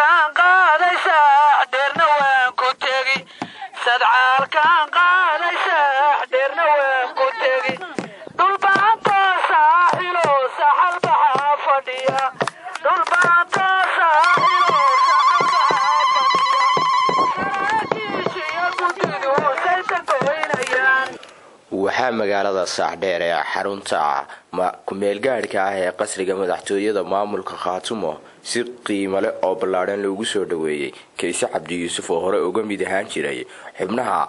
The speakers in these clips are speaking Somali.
Sadcaalkaan qaaday saax dheerna waan ku tegi, sadcaalkaan qaaday saax dheerna waan ku tegi. Dhulbaanta saaxilo saxal baxaa fadhiya, dhulbaanta saaxilo saxal baxaa fadhiya, saraakiishiyo guddidu sayta goynayaan. Waxaa magaalada Saaxdheer ee xarunta ku-meelgaadhka ah ee qasriga madaxtooyada maamulka Khaatumo si qiimo leh oo ballaadhan loogu soo dhaweeyey Kayse Cabdi Yuusuf oo hore uga mid ahaan jiray xubnaha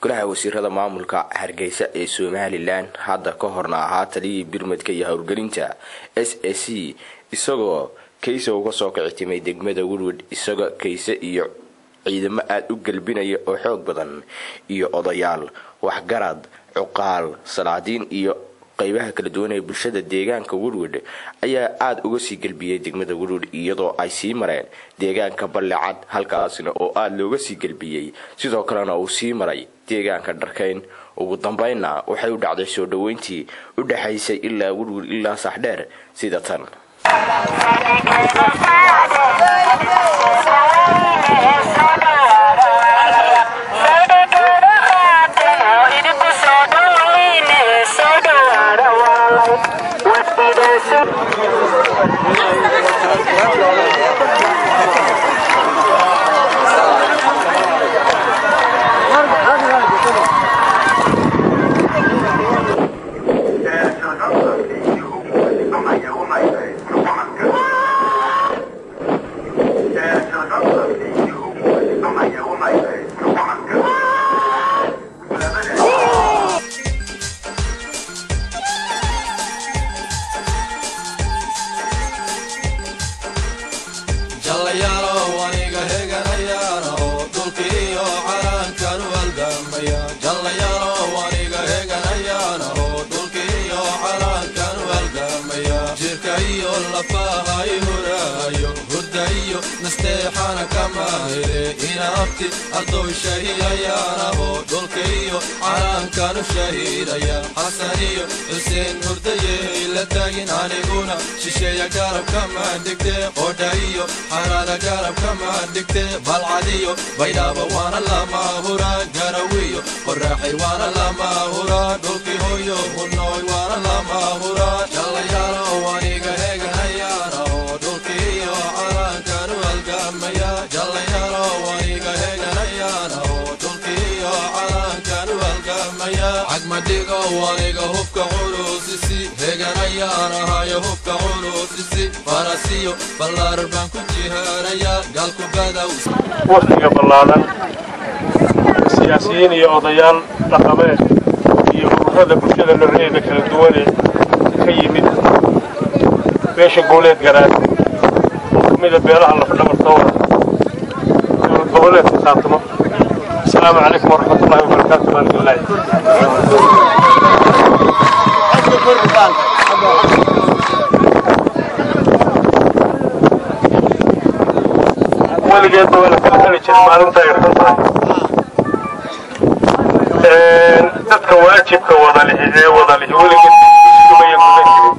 golaha wasiirada maamulka Hargeysa ee Somalilan, hadda ka horna ahaa taliyihii birmadka iyo howlgelinta SAC, isagoo Kayse uga soo kicitimay degmada Werwid. Isagoo Kayse iyo ciidamo aada u gelbinaya oo xoog badan iyo odayaal, waxgarad, cuqaal, salaadiin iyo qeybaha kala duwan ee bulshada deegaanka Werwid ayaa aada uga sii gelbiyey degmada Werwid, iyadoo ay sii mareen deegaanka Ballicad, halkaasna oo aada looga sii gelbiyey, sidoo kalena uu sii maray deegaanka Dharkayn. Ugu dambeynna waxay u dhacday soo dhaweyntii u dhexaysay ilaa Werwid ilaa Saaxdheer sida tan. Jallayaalow aniga heganayaano dhulkiiyo calankan u halgamaya. Jallayaalow aniga heganayaano dhulkiiyo calankan u halgamaya. Jirka iyo lafaha i huraayo, hurda iyo nasteexana kama hele. Inaabti ardow shahiidayaanabo dhulkiiyo calankan u shahiidaya. Xasan iyo Xuseen hurdayey la taagin, aniguna shisheeya garab kama dhigte. Qodha iyo xaraada garab kama dhigte. Balcadiyo Baydhaaba waana lama huraan, Garawiyo Qoraaxay waana lama huraan, dhulkii hooyo hunooy waana lama huraan. Jallayaalow aniga heganayaano dhulkiiyo calankan u halgamaya. Jallayaalow aniga heganayaano dhulkiiyo calankan u halgamaya. Cagmadhigo aniga hubka culusisi heganayaan ahayo, hubka culusisi farasiyo ballaarar baan ku jihaaraya gaalku badow. Wafdiga ballaadan, siyaasiyiin iyo odayaal dhaqameed iyo ururada bulshada noocyadeeda kala duwane ka yimid beesha Guuleed Garaad oo ka mida beelaha lafdhabartooda dowlad goboleedka Khaatimo, asalaamu calaykum waraxmatullahi wabarakaatu. Baan illaahi weligeedba waa la kala heli jiray maalinta ay xun tahay. Dadka waajibka wada lihi ee wada lihi weligeed iskumaya gudan jirin.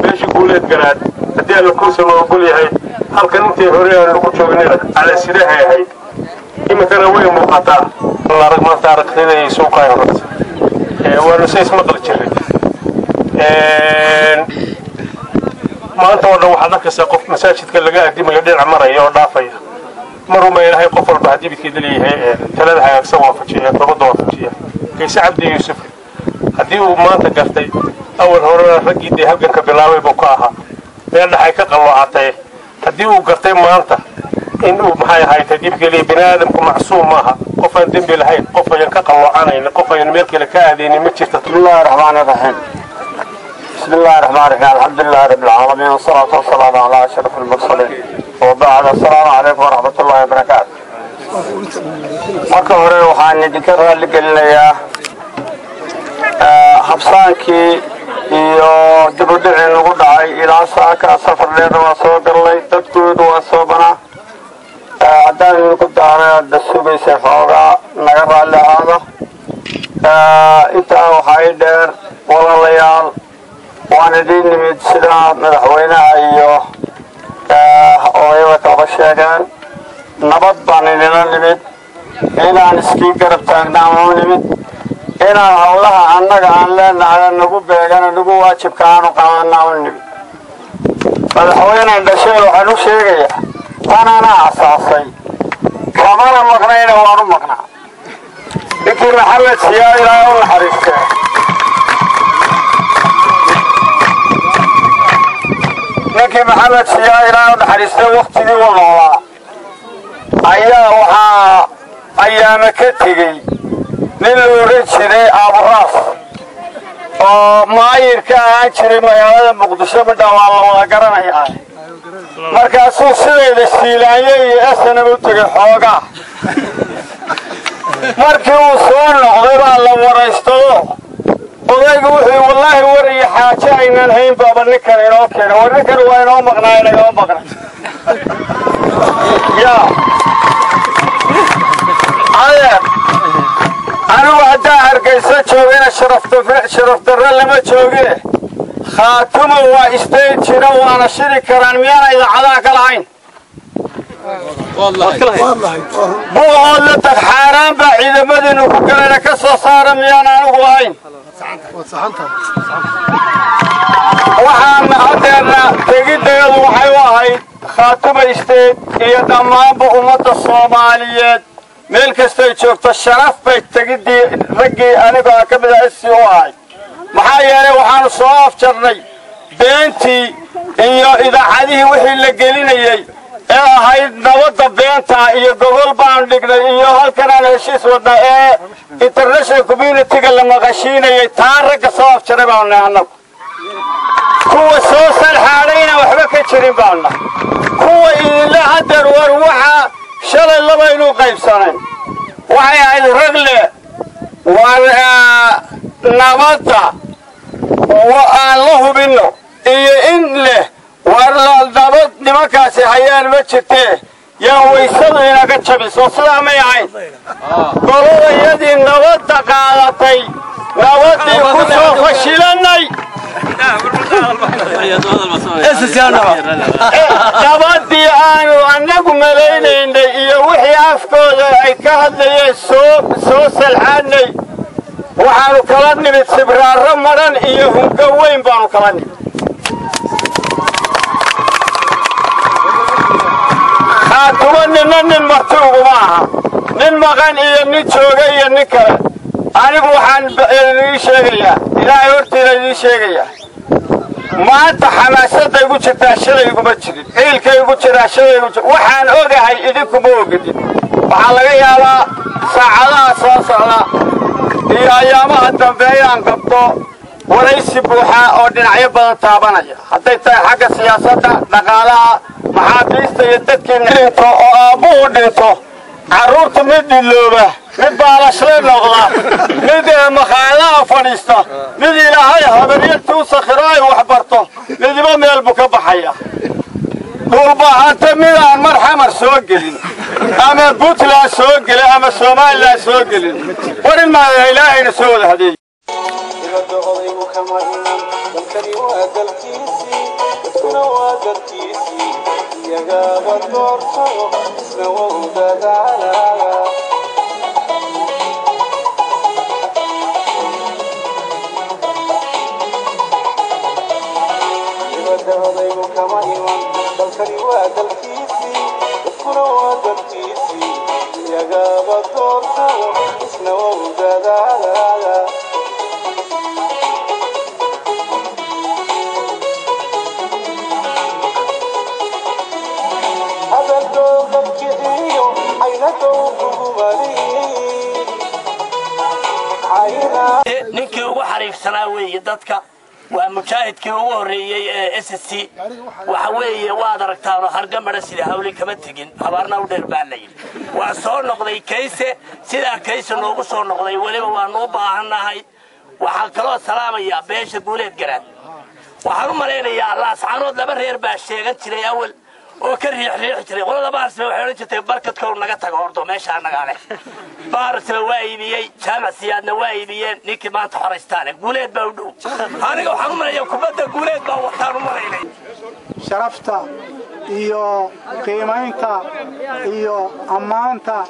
Beesha Guuleed Garaad, haddii Alla kuusama ogol yahay, halkan intii hore aan lagu joognina cala sidahay ahayd, iminkana way muuqataa. Arag maanta aragtida iyo suuqay horta waanu se ismaqli jiray. Maanta oo dhan waxaad arkaysaa qof masaajidka laga adimayo dhinac maraya oo dhaafaya. Maruma Ilaahay qof walba haddii midkeeda leeyahay talada hagaagsan waafajiya, toobadda waafajiya. Kayse Cabdi Yuusuf haddii uu maanta gartay, awal horena raggii dee halganka bilaabay buu ka ahaa, meel dhaxay ka qalloocatay. Haddii uu gartay maanta in uu maxay ahayd dibka leeyahay, bini aadamku macsuum maaha, qof aan dembi lahayn, qof ayan ka qalloocanayn, qof ayan meel kale ka aadaynin ma jirto. بسم الله الرحمن الرحيم. بسم الله الرحمن الرحيم. الحمد لله رب العالمين والصلاة والسلام على أشرف المرسلين وبعد، السلام عليكم ورحمة الله وبركاته. Marka hore waxaan idinka raali gelinayaa habsaankii iyo dib u dhicii nagu dhacay ilaa saaka. Safar dheer waa soo gallay, dadkoodu waa soobanaa. Haddaan idinku daaray aada sugaysa xoogaa, naga raalli ahaado. Intaa waxaa ii dheer, walaalayaal, waan idiin nimid sida madaxweynaha iyo Sheegeen nabad baan inila nimid, inaan iskii garab taagnaan u nimid, inaan howlaha annaga aan leenahay nagu beegana nagu waajibka aanu qaadanaa u nimid. Madaxweynen dhasheel waxaan u sheegayaa tan anaa asaasay, kamana maqnayna waan u maqnaa. Ninkii Maxamed Siyaa, Ilaahay u naxariistee, ninkii Maxamed Siyaa, Ilaahay u naxariistee, waktigii u noolaa ayaa waxaa ayaama ka tegey nin la odhan jiray Aburaas oo maayir ka ahaan jiray magaalada Muqdisho. Midha waa la wada garanayaa. Markaasuu sidayda Siilaanyo iyo SNM u tegay xoogaa. Markii uu soo noqday baa la waraystado. Odaygu wuxuu, "Wallaahi war iyo xaaje aynan hayn baaba ninkan inoo keenay. War ninkan waa inoo maqnaa, inagama maqnay." Yaa adeer, anigu haddaa Hargayso joogana sharaf darro lama joogine. Khaatuma waa state jira, waana shiri karaan. Miyaana idaacadaha ka lahayn? Buuhoodla tag, xaaraan baa ciidamadiinu ku galayna, ka soo saara. Miyaan anigu lahayn? Waxaan haddeerna tegiddeedu waxay u ahayd Khaatuma State iyo dhammaanba ummadda Soomaaliyeed meel kastay joogto sharaf bay tegiddii raggii anigoo aan ka mid ah SC u ahay. Maxaa yeelay, waxaanu soo afjarnay beentii iyo idaacadihii wixii la gelinayey ee ahayd nabadda beenta iyo gogol baanu dhignay iyo halkan aan heshiis wadnaa ee international community-ga la maqashiinayay. Taa ragga soo afjaray baanu nahay annagu. Kuwa soo salxaadhayna waxba ka jirin baanu nahay. Kuwa idinla haddeer war waxa shalay labaynuu qaybsanayn waxay ahayd rag leh war nabadda aan la hubinno iyo in leh war nabad nimankaasi hayaan ma jirtee, yaan waysadu inaga jabiso. Sidaa may ahayn? Goladayadii nabadda qaadatay nabaddii ku soo fashilanay, nabaddii aanu annagu malaynaynay iyo wixii afkooda ay ka hadlayeen soo salxaadnay. Waxaanu kala nimid sibraarro madhan iyo hungo weyn baanu kala nimid. Khaatumo ninna nin marti uguma aha, nin maqan iyo nin jooga iyo nin kale. Anigu waxaan idiin sheegayaa, Ilaahay hortiina idiin sheegayaa, maanta xamaasadda igu jirtaa shalay iguma jirin, ciilka igu jiraa shalay igu jir. Waxaan ogahay idinkuma ogidin. Waxaa laga yaabaa saacadaha soo socda iyo ayaamaha dambe inaan qabto waraysi buuxa oo dhinacyo badan taabanaya, hadday tahay xagga siyaasadda, dhaqaalaha, maxaabiista iyo dadkii dhinto oo aabbuhu dhinto, carruurta mid dhilooba, mid baalashle noqda, mid maqaalaha fadhiista, mid Ilaahay habaryartii u sakhiro ay wax barto, midiba meel buu ka baxaya. Dhulbahante mid aan mar Xamar soo gelin ama Puntland soo gelin ama Somaliland soo gelin warin maaya. Ilaahayna soo wada hadeey. Dibadda odaygu kama iman, dalkani waa dalkiisii, dadkuna waa dadkiisii, iyagaaba doortayo, isna wau dadaalaya. Dibadda odaygu kama iman, dalkani waa dalkiisii, dadkuna waa dadkiisii, iyagaaba doortayo, isna wau dadaalaya. Hadalkooda kiciyo caynadow kugu Ninkii ugu xariifsanaa weeye dadka, waa mujaahidkii ugu horreeyey ee SSC. Waxa weeye waad aragtaanoo hargamara sida hawli kama tegin, habaarna u dheer baa la yidhi. Waa soo noqday Kayse, sidaa Kayse noogu soo noqday weliba waanu u baahannahay. Waxaan kaloo salaamayaa beesha Guuleed Garaad. Waxaan u malaynayaa Laascaanood laba reer baa sheegan jiray awal oo ka riixriixi jiray. Qolada Baarsame waxay odhan jirtay, "Barkadkow naga tago hordo, meesha annagaa leh." Baarsame waa iibiyey, Jaamac Siyaadna waa iibiyeen. Ninkii maanta xoraystaane Guuleed baa u dhow. Aniga waxaan u malayaa kubadda Guuleed baa wataan u malaynay. Sharafta Iyo qiimaynta iyo ammaanta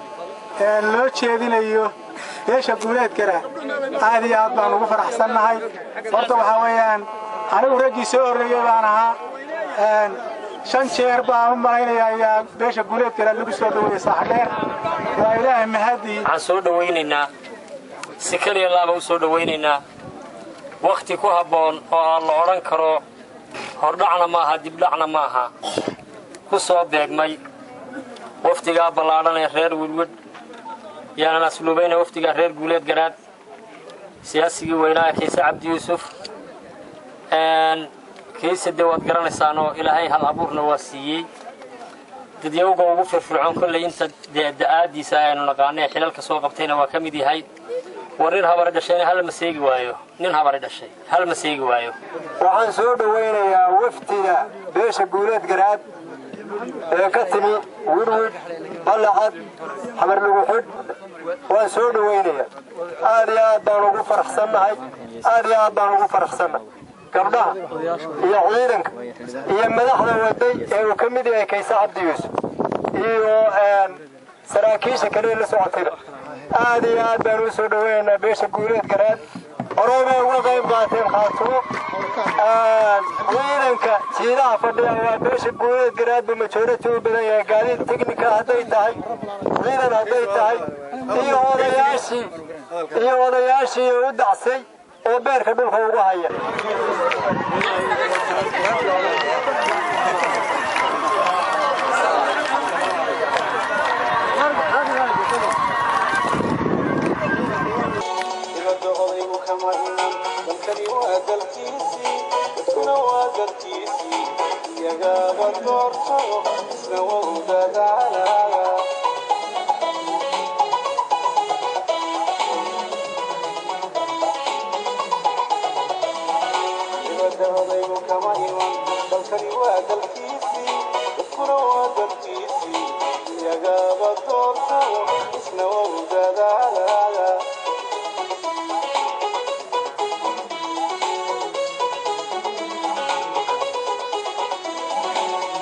ee loo jeedinayo beesha Guuleedkana aad iyo aad baan ugu faraxsannahay. Horta waxaa weeyaan, anigu raggii soo horreeyey baan ahaa. Shan jeer baan u malaynayaa ayaa beesha Guuleedkana lagu soo dhaweeyey Saaxdheer. Waa Ilaahay mahadii. Waxaan soo dhawaynaynaa, si kaliya laaba u soo dhawaynaynaa, wakhti ku habboon oo aan la odhan karo hordhacna maaha, dibdhacna maaha, ku soo beegmay wafdigaa ballaadhan ee reer Wilwidh. Yaanan asluubayna wafdigaa reer Guuleed Garaad, siyaasigii weynaa ee Kayse Cabdi Yuusuf. Kayse dee waad garanaysaanoo Ilaahay hal abuurna waa siiyey. Dadyawga ugu firfircoon kolley inta da'aadiisa aynu naqaano ee xilalka soo qabtayna waa ka mid yahay. War nin habari dhashayna hal ma seegi waayo, nin habari dhashay hal ma seegi waayo. Waxaan soo dhowaynayaa wafdida beesha Guuleed Garaad ee ka timi Wirwid, Ballacad, Xamar Luguxidh. Waan soo dhowaynayaa, aad iyo aad baan ugu faraxsannahay, aad iyo aad baan ugu faraxsannahay. Gabdhaha iyo ciidanka iyo madaxda waday ee uu ka mid yahay Kayse Cabdi Yuusuf iyo saraakiisha kale la socotayba, aad iyo aad baan u soo dhowaynaynaa. Beesha Guuleed Garaad horey bay uga qayb qaateen Khaatumo. Ciidanka jiidaha fadhiya waa beesha Guuleed Garaad buu majority u badan yahay, gaadiid technical hadday tahay, ciidan hadday tahay, iyo odayaashii u dacsay oo beerka dhulka ugu haya. Dibadda odaygu kama iman, dalkani waa dalkiisii, dadkuna waa dadkiisii, iyagaaba doorto, isna wou dadaalaya. Dibadda odaygu kama iman, dalkani waa dalkiisii, dadkuna waa dadkiisii, iyagaaba doorto, isna wou dadaalaya.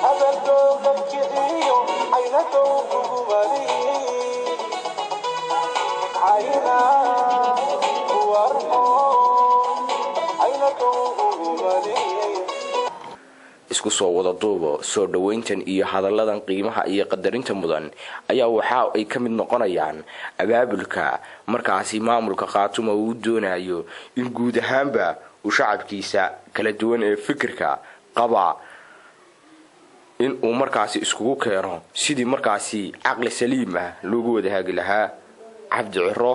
Hadalkooda kiciyo caynadow kugu malihin cayna warxo caynadow ugu malihin. Isku soo wada duubo, soo dhoweyntan iyo hadalladan qiimaha iyo qadarinta mudan ayaa waxa ay ka mid noqonayaan abaabulka markaasi maamulka Khaatuma uu doonayo in guud ahaanba uu shacabkiisa kala duwan ee fikirka qaba in uu markaasi iskugu keeno sidii markaasi caqli saliim ah loogu wada haagi lahaa. Cabdi Ciro.